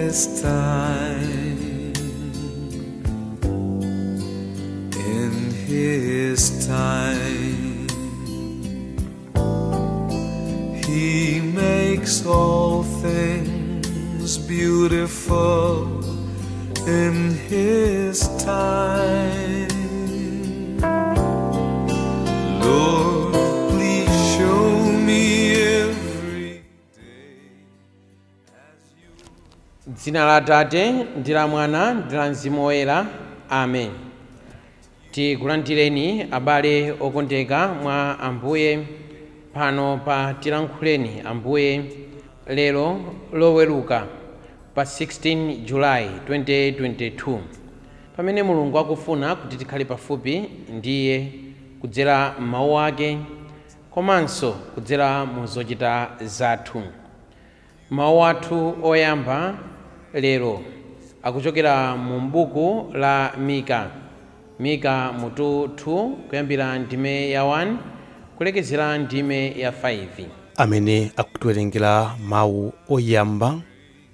His time. In His time, He makes all things beautiful in His time. Lord, please show me every day as you. Dzina la Atate ndi la Mwana ndi la Mzimu Woyera, amen. Tikulandireni, abale okondeka mwa Ambuye, pano pa Tilankhuleni Ambuye, lero Loweruka pa 16 Julayi 2022, pamene Mulungu akufuna kuti tikhale pafupi ndiye kudzera m'mawu ake komanso kudzera mu zochita zathu. Mawu athu oyamba lero akuchokera mu buku la Mika, Mika mutu 2, kuyambira ndime ya 1 kulekezera ndime ya 5. Amene akutiwerengera mawu oyamba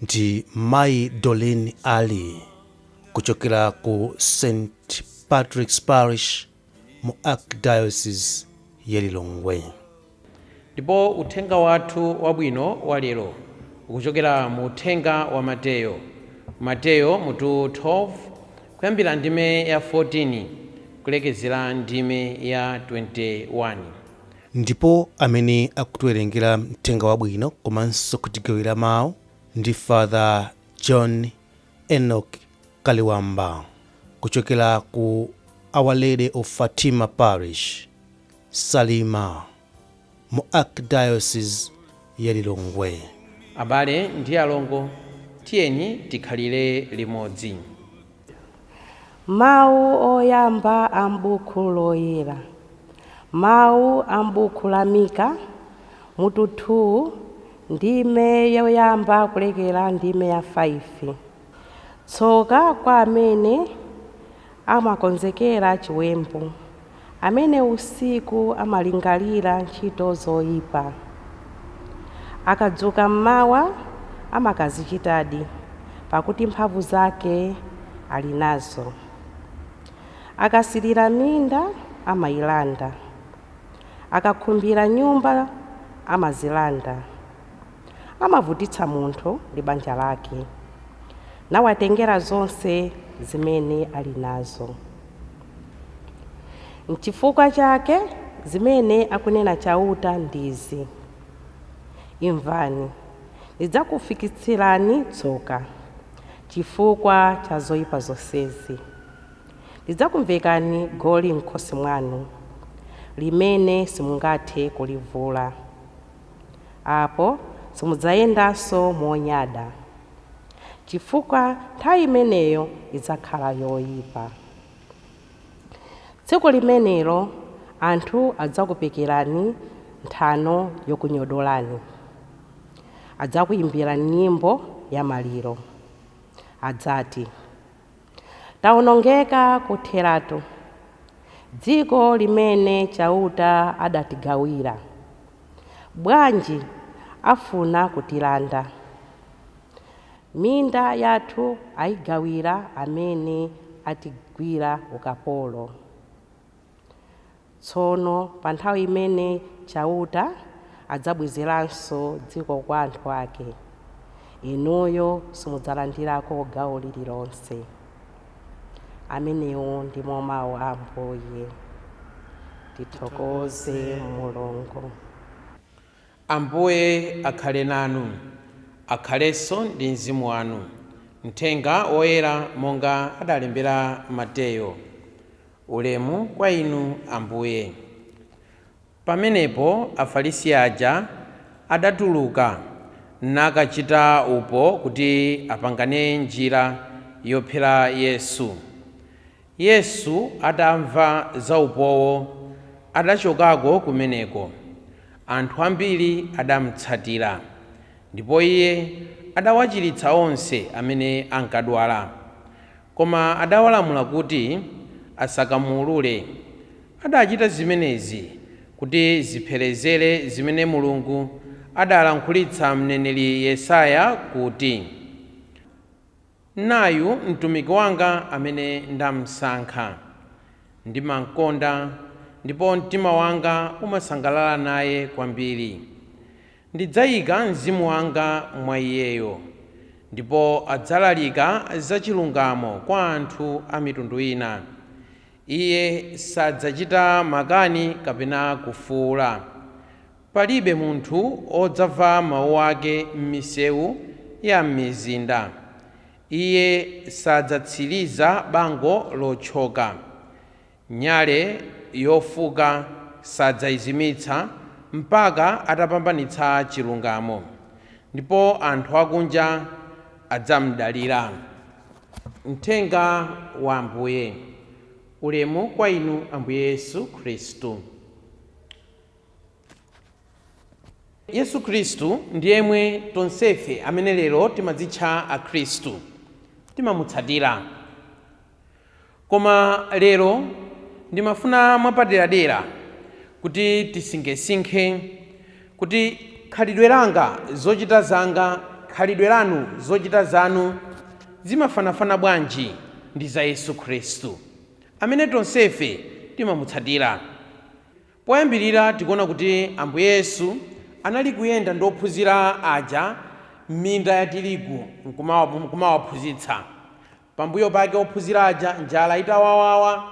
ndi Mayi Dolin Ali kuchokera ku St Patrick's Parish mu Archdiocese ya Lilongwe. Ndipo uthenga wathu wabwino wa lero ukuchokera mu uthenga wa Mateyo, Mateyo mutu 12, kuyambira ndime ya 14 kulekezera ndime ya 21. Ndipo amene akutiwerengera mthenga wabwino komanso kutigawira mawu ndi Father John Enoch Kaliwamba kuchokera ku Our Lady of Fatima Parish, Salima, mu Archdiocese ya Lilongwe. Abale ndi alongo, tiyeni tikhalire limodzi. Mawu oyamba a m'buku loyera. Mawu a m'buku la Mika, mutu 2, ndime yoyamba kulekera ndime ya 5. Tsoka kwa amene amakonzekera chiwembu, amene usiku amalingalira ntchito zoyipa! Akadzuka mmawa amakazichitadi, pakuti mphamvu zake ali nazo. Akasirira minda amayilanda, akakhumbira nyumba amazilanda. Amavutitsa munthu ndi banja lake, nawatengera zonse zimene ali nazo. Nchifukwa chake zimene akunena Chauta ndizi: Imvani, ndidzakufikitsirani tsoka chifukwa cha zoyipa zonsezi. Ndidzakumvekani goli m'khosi mwanu limene simungathe kulivula. Apo simudzayendanso monyada, chifukwa nthawi imeneyo idzakhala yoyipa. Tsiku limenelo anthu adzakupekerani nthano yokunyodolani, adzakuyimbirani nyimbo ya maliro. Adzati, 'Tawonongeka kutheratu, dziko limene Chauta adatigawira! Bwanji afuna kutilanda? Minda yathu ayigawira amene atigwira ukapolo.' Tsono pa nthawi imene Chauta adzabwezeranso dziko kwa anthu ake, inuyo simudzalandirako gawo lililonse. Amenewo ndimo mawu a Ambuye. Tithokoze Mulungu. Ambuye akhale nanu. Akhalenso ndi mzimu wanu. Mthenga woyera monga adalembera Mateyo. Ulemu kwa inu, Ambuye. Pamenepo Afarisi aja adatuluka nakachita upo kuti apangane njira yophera Yesu. Yesu atamva za upowo, adachokako kumeneko. Anthu ambiri adamutsatira, ndipo iye adawachiritsa onse amene ankadwala, koma adawalamula kuti asakamuwulule. Adachita zimenezi kuti zipherezere zimene Mulungu adalankhulitsa mneneri Yesaya kuti: Nayu mtumiki wanga amene ndamsankha, ndimamkonda ndipo mtima wanga umasangalala naye kwambiri. Ndidzayika mzimu wanga mwa iyeyo, ndipo adzalalika zachilungamo kwa anthu a mitundu ina. Iye sadzachita makani kapena kufuwula. Palibe munthu odzamva mawu ake m'misewu ya m'mizinda. Iye sadzatsiriza bango lotchoka, nyale yofuka sadzayizimitsa, mpaka atapambanitsa chilungamo, ndipo anthu akunja adzamdalira. Mthenga wa Ambuye. Ulemu kwa inu, Ambuye Yesu Khristu. Yesu Khristu ndi yemwe tonsefe amene lero timadzitcha Akhristu timamutsatira. Koma lero ndimafuna mwapaderadera kuti tisinkhesinkhe kuti khalidwe langa, zochita zanga, khalidwe lanu, zochita zanu zimafanafana bwanji ndi za Yesu Khristu amene tonsefe timamutsatira. Poyambirira tikuona kuti Ambuye Yesu anali kuyenda ndi ophunzira aja m'minda ya tirigu nkumawaphunzitsa. Pambuyo pake ophunzira aja, njala itawawawa,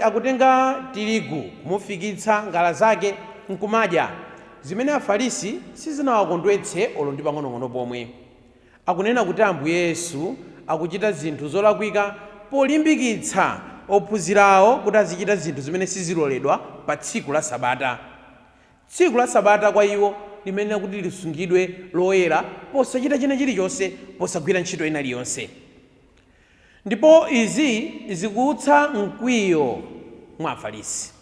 akutenga tirigu kumufikitsa ngala zake nkumadya, zimene Afarisi sizinawakondwetse olo ndi pang'onong'ono pomwe. Akunena kuti Ambuye Yesu akuchita zinthu zolakwika polimbikitsa ophunzirawo kuti azichita zinthu zimene siziloledwa pa tsiku la Sabata. Tsiku la Sabata kwa iwo limenera kuti lisungidwe loyera, posachita china chilichonse, posagwira ntchito ina iliyonse. Ndipo izi zikuutsa mkwiyo mwa Afarisi.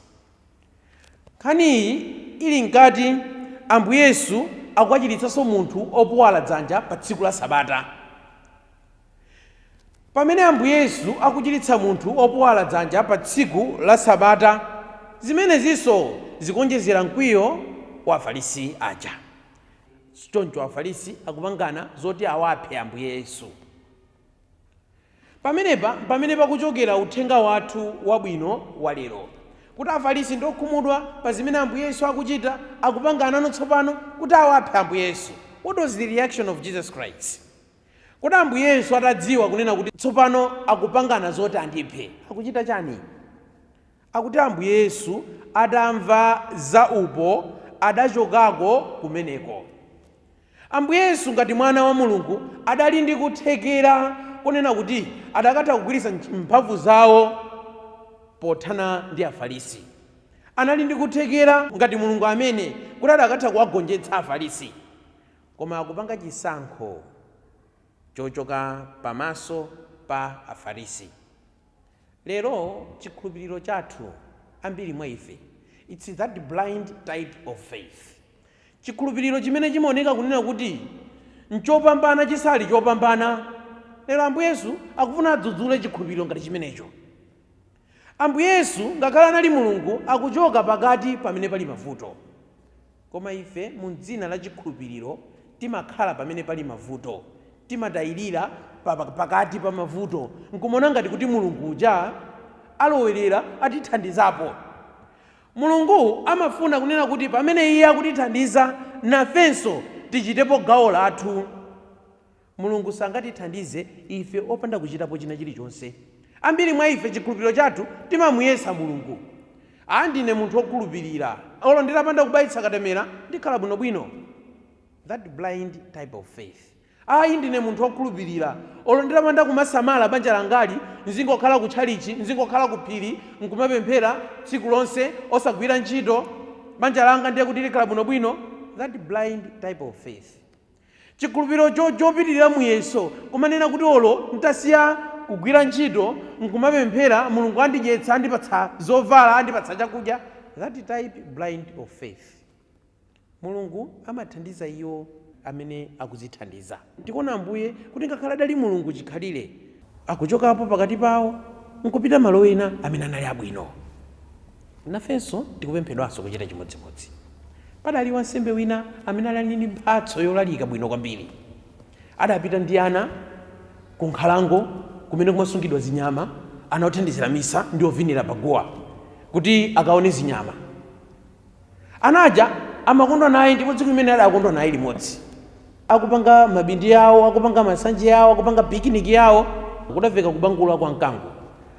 Nkhaniyi ili mkati, Ambuye Yesu akukachiritsanso munthu opuwala dzanja pa tsiku la Sabata. Pamene Ambuye Yesu akuchiritsa munthu opuwala dzanja pa tsiku la Sabata, zimenezinso zikuonjezera mkwiyo wa Afarisi aja. Choncho Afarisi akupangana zoti awaphe Ambuye Yesu. Pamenepa pamene pakuchokera uthenga wathu wabwino wa lero, kuti Afarisi ndi okhumudwa pa zimene Ambuye Yesu akuchita, akupangana tsopano kuti awaphe Ambuye Yesu. What was the reaction of Jesus Christ? Kodi Ambuye Yesu atadziwa kunena kuti tsopano akupangana zoti andiphe, akuchita chani? Akuti Ambuye Yesu atamva za upo adachokako kumeneko. Ambuye Yesu ngati mwana wa Mulungu adali ndi kuthekera kunena kuti adakatha kugwiritsa mphamvu zawo pothana ndi Afarisi. Anali ndi kuthekera ngati Mulungu amene kuti adakatha kuwagonjetsa Afarisi, koma akupanga chisankho chochoka pamaso pa Afarisi. Lero chikhulupiriro chathu, ambiri mwa ife, it's that blind type of faith, chikhulupiriro chimene chimaoneka kunena kuti nchopambana chisali chopambana. Lero Ambuye Yesu akufuna adzudzule chikhulupiriro ngati chimenecho. Ambuye Yesu, ngakhale anali Mulungu, akuchoka pakati pamene pali mavuto, koma ife mu dzina la chikhulupiriro timakhala pamene pali mavuto, timatayirira pakati pa mavuto nkumaona ngati kuti Mulungu uja alowerera, atithandizapo. Mulungu amafuna kunena kuti pamene Iye akutithandiza, nafenso tichitepo gawo lathu. Mulungu sangatithandize ife opanda kuchitapo china chilichonse. Ambiri mwa ife chikhulupiriro chathu timamuyesa Mulungu. "A, ndine munthu wokhulupirira, olo nditapanda kubayitsa katemera ndikhala bwinobwino." That blind type of faith. "Ayi, ndine munthu wokhulupirira, olo nditapanda kumasamala banja langali, nzingokhala kutchalichi, nzingokhala ku phiri nkumapemphera tsiku lonse osagwira ntchito, banja langa ndiye kuti likhala bwinobwino." That blind type of faith. Chikhulupiriro chopitirira muyeso, kumanena kuti olo ntasiya kugwira ntchito nkumapemphera, Mulungu andidyetsa, andipatsa zovala, andipatsa chakudya. That type blind of faith. Mulungu amathandiza iwo amene akudzithandiza. Tikuona Ambuye kuti ngakhale adali Mulungu chikhalire, akuchokapo pakati pawo nkupita malo ena amene anali abwino. Nafenso tikupemphedwanso kuchita chimodzimodzi. Padali wansembe wina amene anali ndi mphatso yolalika bwino kwambiri. Adapita ndi ana Ku nkhalango kumene kumasungidwa zinyama, ana othandizira misa ndi ovinira paguwa kuti akaone zinyama. Ana aja amakondwa naye, ndipo tsiku limene adakondwa naye limodzi, akupanga mabindi yawo, akupanga masanje yawo, akupanga picnic yawo, kudamveka kubangula kwa mkango.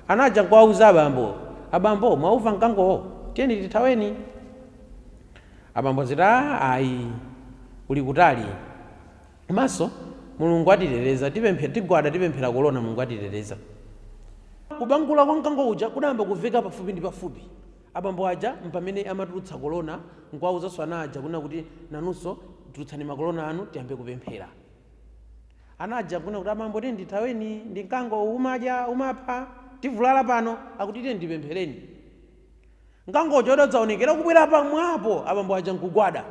Ana aja nkuwauza abambo, "Abambo, mwauva mkangowo? Tiyeni tithaweni." Abambo ziti, "Ah, ayi, uli kutali, komanso Mulungu atiteteza. Tipemphera, tigwada, tipemphera kolona, Mulungu atiteteza." Kubangula kwa mkango uja kudayamba kumveka pafupi ndi pafupi. Abambo aja mpamene amatulutsa kolona, nkuwawuzanso ana aja kunena kuti, "Nanunso tulutsani makolona anu, tiyambe kupemphera." Ana aja kunena kuti, "Abambo, tiyeni tithaweni, ndi mkango, umadya, umapha, tivulala pano." Akuti, "Tiyeni tipemphereni." Mkango uja udadzaonekera kubwera pamwapo. Abambo aja nkugwada.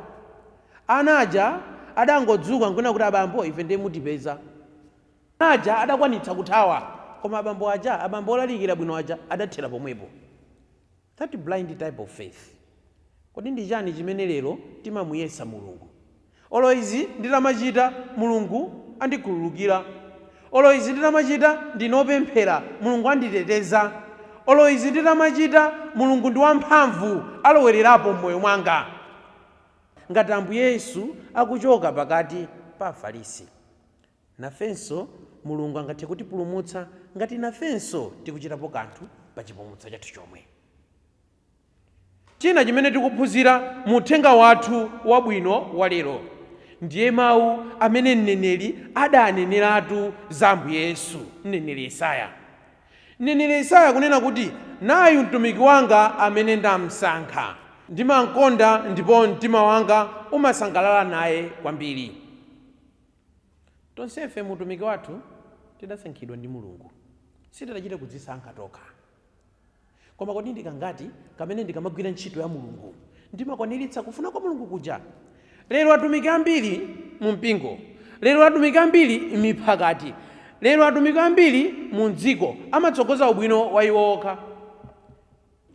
Ana aja adangodzuka nkunena kuti, "Abambo, ife ndiye mutipeza." Ana aja adakwanitsa kuthawa, koma abambo aja, abambo olalikira bwino aja, adathera pomwepo. That blind type of faith. Kodi ndi chani chimene lero timamuyesa Mulungu? Olo izi nditamachita, Mulungu andikhululukira. Olo izi nditamachita, ndinopemphera, Mulungu anditeteza. Olo izi nditamachita, Mulungu ndi wamphamvu, alowererapo m'moyo mwanga. Ngati Ambuye Yesu akuchoka pakati pa Afarisi, nafenso Mulungu angathe kutipulumutsa ngati nafenso tikuchitapo kanthu pa chipulumutso chathu chomwe. China chimene tikuphunzira mu uthenga wathu wabwino wa lero ndiye mawu amene mneneri adaneneratu za Ambuye Yesu, mneneri Yesaya. Mneneri Yesaya kunena kuti, "Nayu mtumiki wanga amene ndamsankha, ndimamkonda ndipo mtima wanga umasangalala naye kwambiri." Tonsefe mutumiki wathu tidasankhidwa ndi Mulungu, sitidachite kudzisankha tokha. Koma kodi ndikangati kamene ndikamagwira ntchito ya Mulungu ndimakwaniritsa kufuna kwa Mulungu kuja? Lero atumiki ambiri mu mpingo, lero atumiki ambiri m'miphakati, lero atumiki ambiri mu mdziko amatsogoza ubwino wa iwo okha.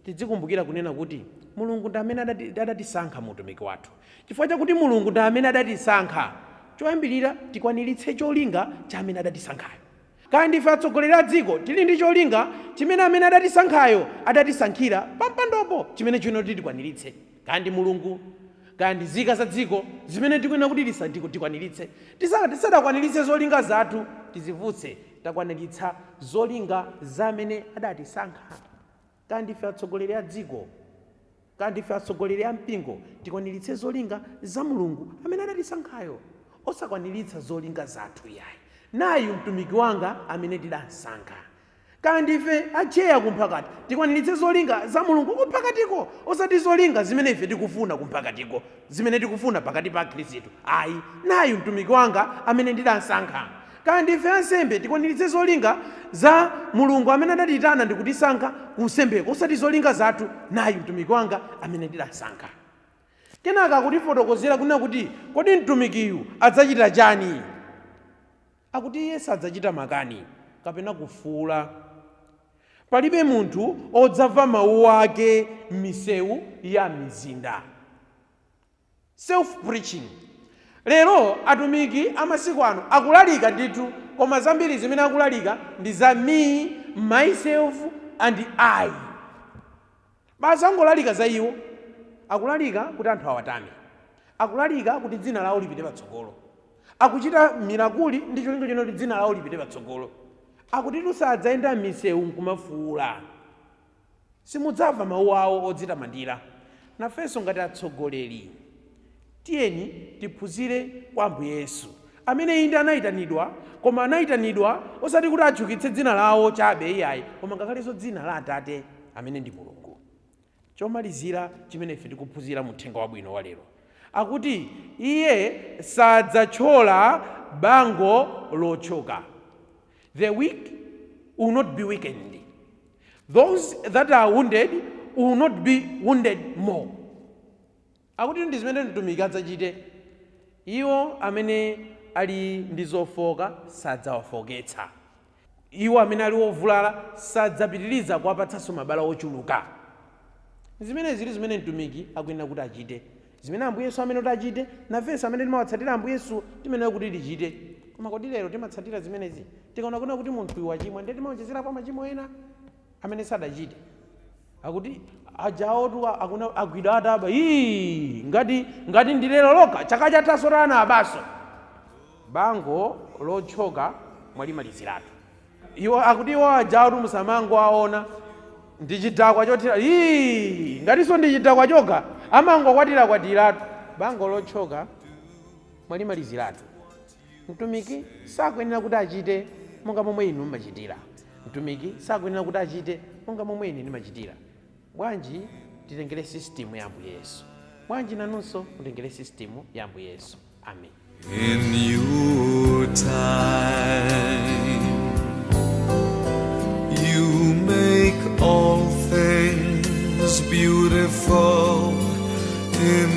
Tidzikumbukira kunena kuti Mulungu ndi amene adatisankha mu utumiki wathu. Chifukwa chakuti Mulungu ndi amene adatisankha, choyambirira tikwaniritse cholinga cha amene adatisankhayo. Kaya ndife atsogoleri a dziko, tili ndi cholinga chimene amene adatisankhayo adatisankhira pampandopo, chimene chino kuti tikwaniritse. Kaya ndi Mulungu, kaya ndi nzika za dziko, zimene tikuyenera kuti tikwaniritse. Tisadakwaniritse zolinga zathu, tizivutse takwaniritsa zolinga za amene adatisankha. Kaya ndife atsogoleri a dziko, kaya ndife atsogoleri a mpingo, tikwaniritse zolinga za Mulungu amene adatisankhayo, osakwaniritsa zolinga zathu yayi. Nayu mtumiki wanga amene ndidasankha. Kaya ndife acheya kumphakati, tikwaniritse zolinga za Mulungu kumphakatiko, osati zolinga zimene ife tikufuna kumphakatiko, zimene tikufuna pakati pa Akhristu ayi. Nayu mtumiki wanga amene ndidasankha. Kaya ndife ansembe, tikwaniritse zolinga za Mulungu amene adatiyitana ndi kutisankha ku unsembeko, osati zolinga zathu. Nayu mtumiki wanga amene ndidasankha. Kenaka akutifotokozera kunena kuti, kodi mtumikiyu adzachita chani? Akuti iye sadzachita makani kapena kufuula. Palibe munthu odzamva mawu ake m'misewu ya mizinda. Self preaching. Lero atumiki amasiku ano akulalika ndithu, koma zambiri zimene akulalika ndi za me, myself and I. Basi, angolalika za iwo. Akulalika kuti anthu awatame, akulalika kuti dzina lawo lipite patsogolo, akuchita miracle ndi cholinga chino kuti dzina lawo lipite patsogolo. Akuti sadzayenda m'misewu nkumafuula, simudzamva mawu awo odzitamandira. Nafenso ngati atsogoleri, tiyeni tiphunzire kwa Ambuye Yesu amene inde anayitanidwa, koma anayitanidwa osati kuti atchukitse dzina lawo chabe iyayi, koma ngakhalenso dzina la Atate amene ndi Mulungu. Chomalizira chimene ife tikuphunzira mu uthenga wabwino wa lero, akuti iye sadzathyola bango lothyoka. The weak will not be weakened, those that are wounded will not be wounded more. Akuti ndi zimene mtumiki adzachite. Iwo amene ali ndi zofoka sadzawafoketsa, iwo amene ali ovulala sadzapitiriza kuwapatsanso mabala ochuluka. Zimene zili zimene mtumiki akuyenera kuti achite, zimene Ambuye Yesu amene kuti achite, nafenso amene timawatsatira Ambuye Yesu timenera kuti tichite. Koma kodi lero timatsatira zimenezi? Tikaona kuna kuti munthu uyu wachimwa, ndiye timaonjezerapo machimo ena amene sadachite. Akuti ajawotu akuna agwidwa ataba. Ii, ngati ndi lero lokha, chaka chathaso tana abaso. Bango lotchoka mwalimaliziratu. Iwo akuti iwo ajawotu musamango aona ndi chidakwa chothera. Ii, ngatinso ndi chidakwa chokha, amangokwatira-kwatiratu. Bango lotchoka mwalimaliziratu. Mtumiki sakuyenera kuti achite monga momwe inu mmachitira. Mtumiki sakuyenera kuti achite monga momwe ine ndimachitira. Bwanji titengere system ya Ambuye Yesu? Bwanji nanunso mutengere system ya Ambuye Yesu? Amen. In your time, you make all things beautiful in